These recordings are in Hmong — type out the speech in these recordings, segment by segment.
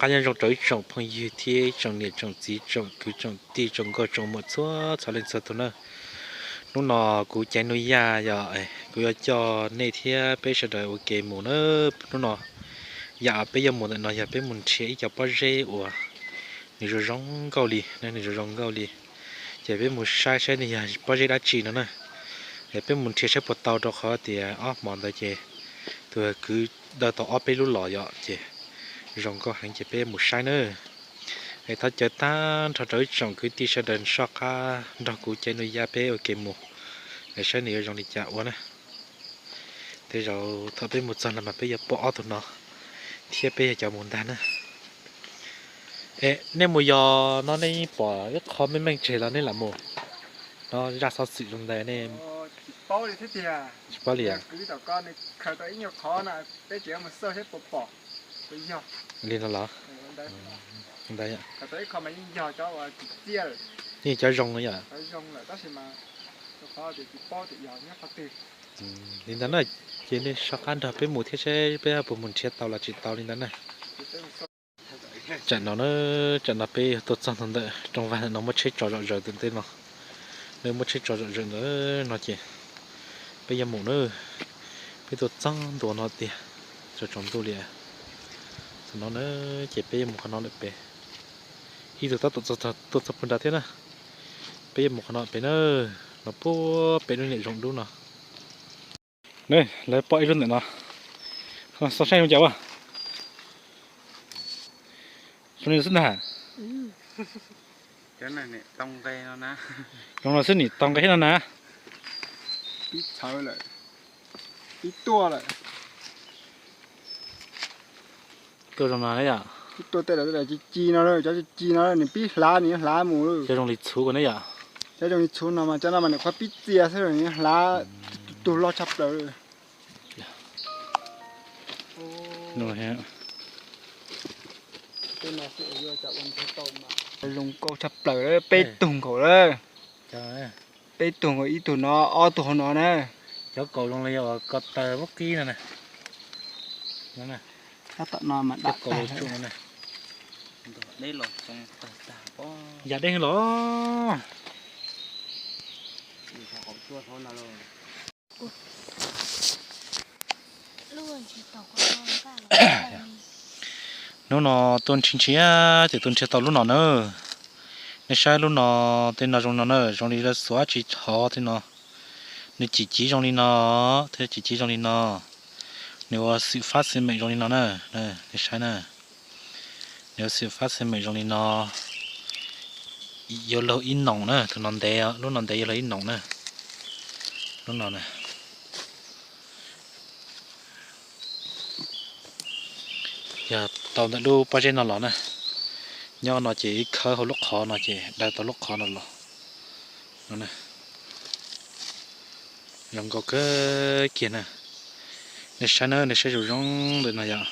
Nyob zoo rau ib tsoom phooj ywg thiab ib tsoom niam tsoom txiv tsoom kwv tsoom tij tsoom nkauj tsoom muam txhua txhua leej txhua tus na. Hnub no kuv Caiv Nuj Yaj yog kuv yuav coj nej thiab peb sawv daws ua ke mus na. Hnub no yam peb yuav mus ntawm no yog peb mus nrhiav ib co pob zeb uas nws zoo zoo nkauj li, nws zoo zoo nkauj li. Ces peb mus saib saib nws yog pob zeb dab tsi no na. Es peb mus nrhiav saib puas tau rau qhov tias ob hmo ntawd ces tus kwv daws tau ob peb lub los yom, ces zoo nkauj heev ces peb mus saib na. Es thov caw tag nrho rau ib tsoom kwv tij sawv daws soj qab nrog kuv Caiv Nuj Yaj peb ua ke mus, es saib nws yuav zoo li cas ua na. Tej zaum thaum peb mus txog no mas peb yuav pom ob tug no thiab peb yog cov mus ntag na. Es nej mus yos no nej yeej pom ib qho meej meej tseg los nej lam mus? No zaj xov xwm zoo ntawd nej tsis paub li thiab tiag. Tsis paub li os. Li no los? Ntawd, yeej cov zoo no yom. Li ntawd na, ces nej soj qab nrog peb mus thiab seb peb puas mus nrhiav tau los tsis tau li ntawd na. Tsam no na, tsam no peb yog tuaj txog ntawm rooj vag no muab tsheb tso zom zaws ntawm tej no. Nws muab tsheb tso zom zaws ntawm no ces peb yuav mus na. Peb tuaj txog ntua no tiag, tsaus ntuj li. Thaum no na ces peb yuav mus qhov no lawm pem. Ib tug tab tom tuaj txog puag nrad thiab na. Peb yuav mus qhov no pem na, no puag pem lub niam zoov dub no. Lawv pom ib lub ntawm no, xauj saib zoo cas ua. Zoo li xwb ntag. Zoo no xwb nim tau nqe thiab no na. Pib txhawv lawm, pib tuaj lawm. Tuaj zoo no yom. Pib tuaj tej lawm, tej lawm ci ci no, cov ci ci no nws pib hlav, nws yeej hlav mus. Cov zoo li txhuv ko ne yom. Cov zoo li txhuv no mas cov no mas nws qhuav pib txias xwb nws yeej hlav, tus loj tshaj plaws. Zoo nkauj tshaj plaws, peb tug nkaus lawm. Peb tug nkaus, ib tug no, ob tug hauv no na. Cov kaus zoo li uas ko taw vaub qib no na. Tab tom no mas dam tag lawm. Yam deb los. Hnub no tuaj nrhiav nrhiav ces tuaj nrhiav tau lub no na. Nej saib lub no, tej no zoo no na, zoo li lawv xuas dab tsi hov tej no. Nws cim civ zoo li no, thiab cim civ zoo li no. Nws ua xwm fab xwm meem zoo li no na, nej saib na. Nws ua xwm fab xwm meem zoo li no. Yuav luag ib noom na, tus no ntev, lub no ntev yuav luag ib noom na. Lub no na. Yog tau ntawm lub pob zeb no los na, nyob no ces ib khawb hauv lub qhov no ces daws tau lub qhov no los. Zoo nkauj kawg kiag na. Nej saib na, nej saib zoo zoo ntawm no yom.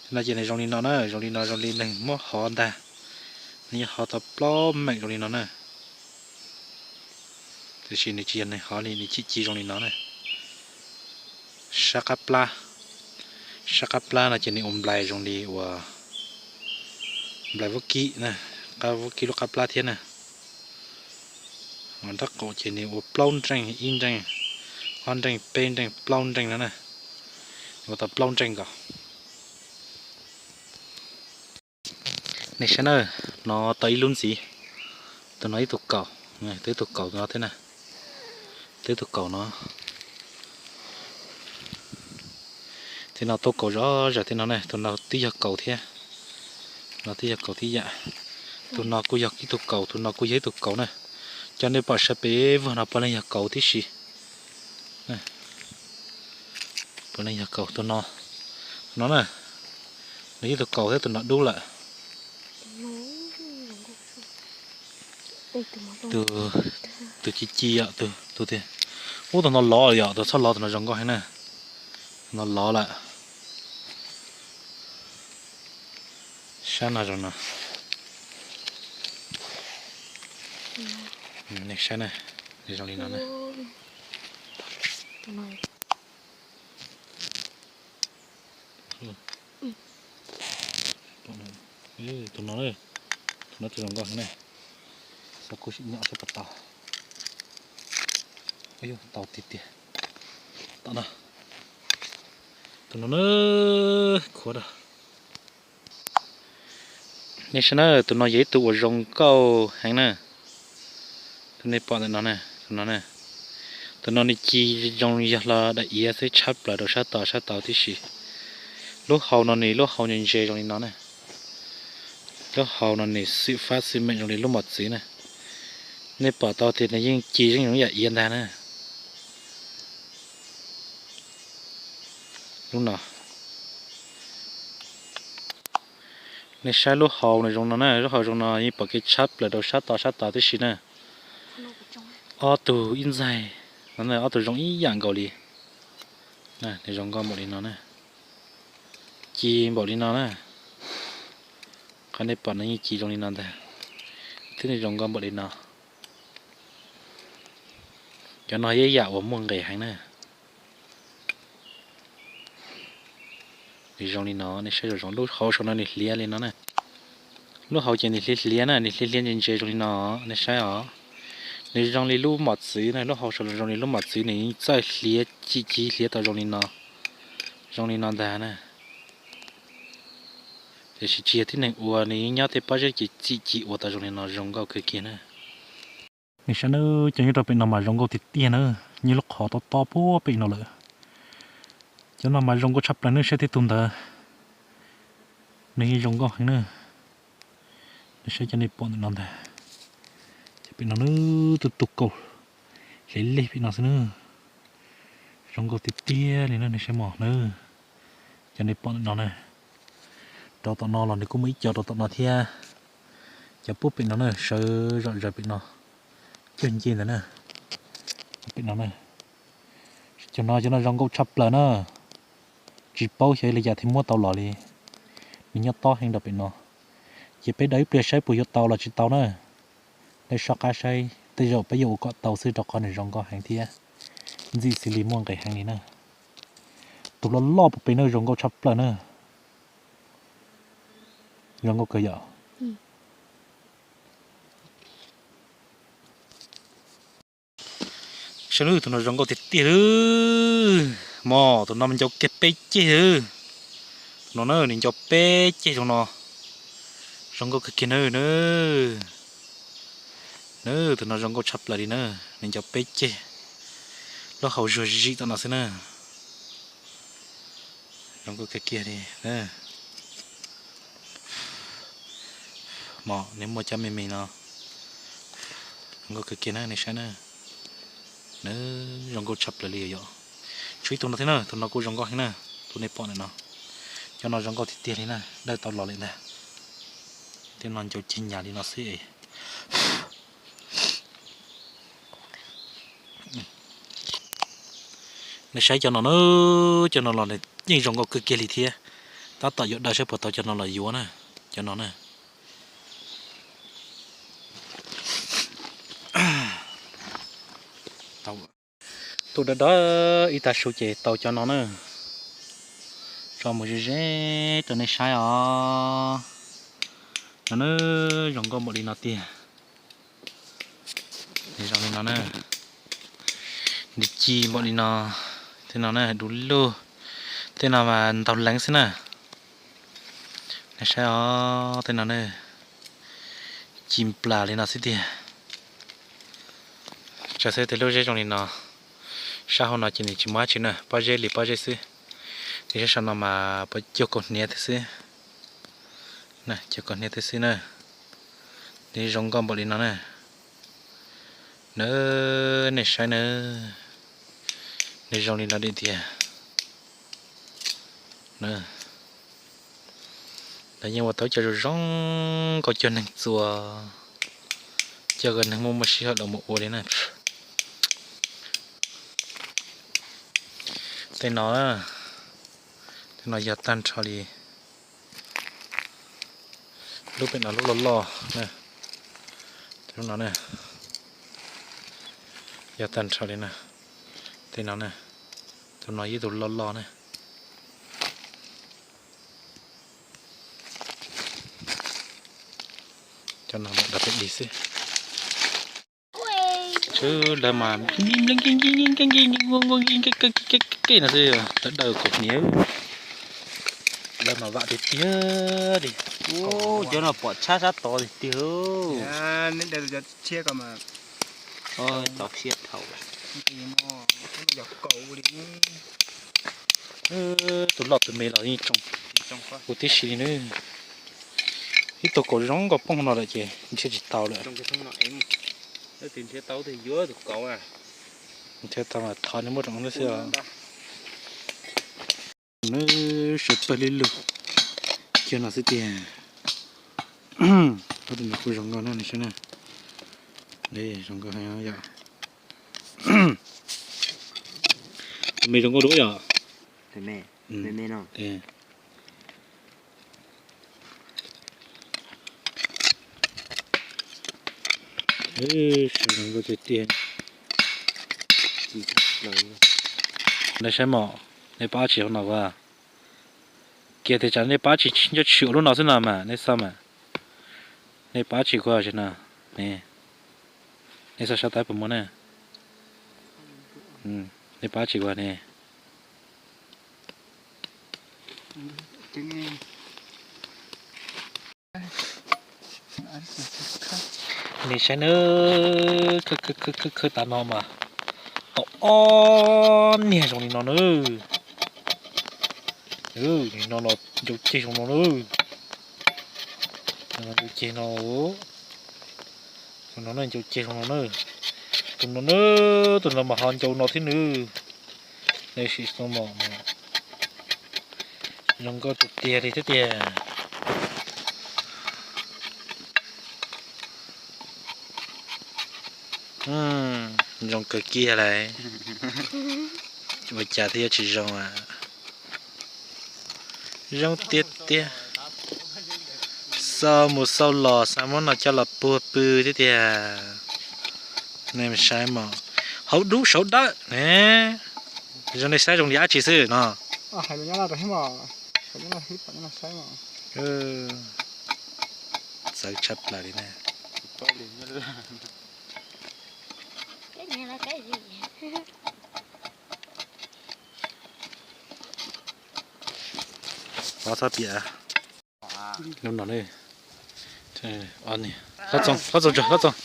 Tej no ces nws zoo li no na, zoo li no zoo li neeg muab hov ntag. Nws yeej hov tau plaub meem zoo li no na. Tiam sis nws tsis yog neeg hov li, nws cim civ zoo li no na. Sab qab plab, sab qab plab no ces nws ua nplais zoo li uas nplais vaub kib na, qab vaub kib lub qab plab thiab na. Nrab qaum ces nws ua plaub nreej, ib nreej, ob nreej, peb nreej, plaub nreej no na. Ua tau plaub nreej nkaus. Nej saib na, no tau ib lub ntxiv, tus no ib tug kaus, tau ib tug kaus no thiab na, tau ib tug kaus no. Tej no tau kaus zom zaws tej no na, tus no twb yog kaus thiab, no twb yog kaus tib yam. Tus no kuj yog ib tug kaus, tus no kuj yog ib tug kaus na. Cov nej pom sawv pem vag no puav leej yog kaus tib si. Puav leej yog kaus tus no, tus no na, nws ib tug kaus thiab tus no dub lawm. Tus ci ci yom, tus tiag. Ub, tus no lov yom, tus txhob lov, tus no zoo nkauj heev na. Tus no lov lawm. Sab no zoo no. Nej saib na, zoo li no na. Tus no, tus no tus zoo nkauj heev na. Xav kuj sim nyom saib puas tau. Tau tiag tiag. Tom no, tus no na, khuav da. Nej saib na, tus no yog ib tug uas zoo nkauj heev na. Tus nej pom ntawm no, tus no, tus no nws ci zoo yog hlo daim iav xwb, tshab plaws rau sab tod sab tau tib si. Lub hau no nws lub hau ntse ntse zoo li no na. Lub hau no nws xwm fab xwm meem zoo li lub mos txwv na. Nej pom tau tias nws yeej ci zoo yam iav ntag na. Lub no, nej saib lub hau no zoo no na, lub hau zoo no yeej pom kev tshab plaws rau sab tod sab tod tib si na. Ob tug ib ntxaig, ob tug zoo ib yam nkaus li. Nws zoo nkauj npaum li no na, ci npaum li no na. Qhov nej pom no yeej ci zoo li no ntag, thiab nws zoo nkauj npaum li no. Cov no yog ib yam uas muaj nqis heev na. Nws zoo li no, nej saib zoo zoo, lub hau saum no nws hliav li no na. Lub hau ces nws hliav hliav na, nws hliav hliav ntse ntse zoo li no, nej saib os. Nws zoo li lub mos txwv na, lub hau saum no zoo li lub mos txwv, nws yeej txawj hliav ci ci hliav tau zoo li no, zoo li no ntag na. Tiam sis tsis yog tib neeg ua, nws yeej nyob tej pob zeb ces ci ci ua tau zoo li no, zoo nkauj kawg kiag na. Nej saib na, cov nyob rau pem no mas zoo nkauj tiag tiag na, nyob lub qhov tob tob puag pem no lawm. Cov no mas zoo nkauj tshaj plaws, nej saib tej tug ntawd, nws yeej zoo nkauj heev na. Nej saib cov nej pom ntawm no ntag, cov pem no na, tus tus kaus hle leg pem no xwb na. Zoo nkauj tiag tiag li na, nej saib mog na. Cov nej pom ntawm no na, rau tom no los nws kuj muaj ib co rau tom no thiab. Cov puag pem no na, sawv zom zaws pem no, cuag ncej ntawd na. Pem no na, cov no cov no zoo nkauj tshaj plaws na. Tsis paub xyov li cas thiaj muab tau los li. Nws nyob tob heev rau pem no, ces peb daws ib pliag saib puas yuav tau los tsis tau na. Nej soj qab saib, tej zaum peb yuav ua kom tau xwb rau qhov nws zoo nkauj heev thiab ntxim xws li muaj nqis heev li na. Tus loj loj puag pem no zoo nkauj tshaj plaws na. Zoo nkauj kawg yom. Saib nawb, tus no zoo nkauj tiag tiag lawm. Mog, tus no nws nco kiag peb ceg. Tus no na, nws nco peb ceg zoo no. Zoo nkauj kawg kiag na. Na, tus no zoo nkauj tshaj plaws li na. Nws nco peb ceg, lub hau zuag zim tom no xwb na. Zoo nkauj kawg kiag li. Mog, nws muaj cov me me no. Zoo nkauj kawg kiag na, nej saib na. Na, zoo nkauj tshaj plaws li yom. Tshuav ib tug no thiab na, tus no kuj zoo nkauj heev na. Tus nej pom ntawm no, cov no zoo nkauj tiag tiag li na, dawb tau los li ntag. Tej no ncau ceg nyas li no xwb. Nej saib cov no na, cov no los nws yeej zoo nkauj kawg kiag li thiab. Tab tom yuav daws saib puas tau cov no los yuav na, cov no na. Tuaj dawb dawb ib tag su ces tau cov no na. Tso mus ze ze rau nej saib os. No na, zoo nkauj npaum li no tiag. Nws zoo li no na. Nws ci npaum li no. Tej no na du lug. Tej no mas ntaug leev xwb na. Nej saib os, tej no na, ci nplas li no xwb tiag. Tso xwb, tej lub zeb zoo li no, sab hauv no ces nws tsis muaj dab tsi na, pob zeb li pob zeb xwb. Nws sab saum no mas puas cuag kaus hniav thiab xwb. Cuag kaus hniav thiab xwb na. Nws zoo nkauj npaum li no na. Na, nej saib na, nws zoo li no tiag tiag. Lawv yeej ua tau cov zoo zoo kom cog neeg txua, cog kom neeg muaj muaj sij hawm los mus ua li na. Tej no, tej no yog tag nrho li. Lub pem no lub loj loj na, lub no na, yog tag nrho li na. Tej no na, tus no yog tus loj loj na. Cov no mus dab peb dig xwb. Lawv mas nqi nqi nqi nqi nqi nqi nqi nqi nqi no xwb, lawv daws kaus hniav, lawv mas vam tiag tiag li. Cov no pom tshab sab tod tiag tiag. Tov siab dhau. Tus loj tus me los yeej tsoo huv tib si li na. Ib tug kaus zoo nkauj poob no lawm ces nrhiav tsis tau lawm. Nrhiav tau mas thov nws muab rau xwb os. Nws sawv pawg li lug kiag no xwb tiag. Ob tug me kuj zoo nkauj na, nej saib na. Zoo nkauj heev yom. Tus me zoo nkauj dua yom. Zoo nkauj tiag tiag. Nej saib mom, nej pab tsis hauv no as. Kiag tias tsam nej pab tsis nco tshwm ua lub no xwb no mas nej xauj mas. Nej pab tsis kuv tsis no ne. Nej xauj sab tab puas muaj ne. Nej pab tsis kuv ne. Nej saib nawb, khawb khawb tas no mas tau ob niag zoo li no nawb. Nim no los ncau ceg zoo no nawb. Ncau ceg no, tus no na ncau ceg zoo no na. Tus no na, tus no mas ho ncau no thiab nawb. Nej sim xauj mom, zoo nkauj tiag tiag li thiab tiag. Zoo kawg kiag lawm. Ua cas thiaj yuav tsis zoo a? Zoo tiag tiag. Xauj mus xauj los xav muab no coj los puag pw thiab tiag. Nej saib mog, hauv dub saum dawb ne. Zoo nej saib zoo li dab tsi xwb no. Txawv tshaj plaws li na. Pov txhob piam. Lub no ne. Hlob Txoos, Hlob Txoos, Hlob Txoos.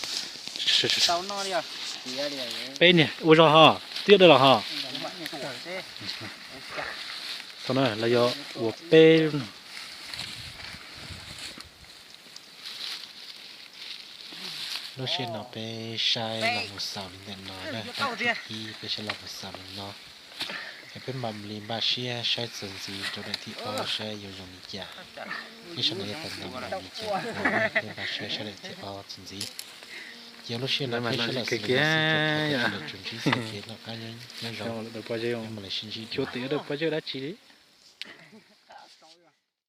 Peb niag ua zog ho, twb dawb los ho. Thaum no lawv yuav ua peb lub no. Lub sij hawm no peb saib los mus xaus li ntawm no na, daim thib ib peb saib los mus xaus li no. Es peb mam li npaj siab saib txuas ntxiv rau daim thib ob saib yuav zoo li cas. Peb sawv daws yuav tau ntaus npaum li cas, peb npaj siab saib daim thib ob txuas ntxiv. Ces lub sij hawm no peb saib los xaus li no xwb, rau qhov tias sawv daws tsuas ntsib txoj kev noj qab nyob zoo, peb mam li sib ntsib dua.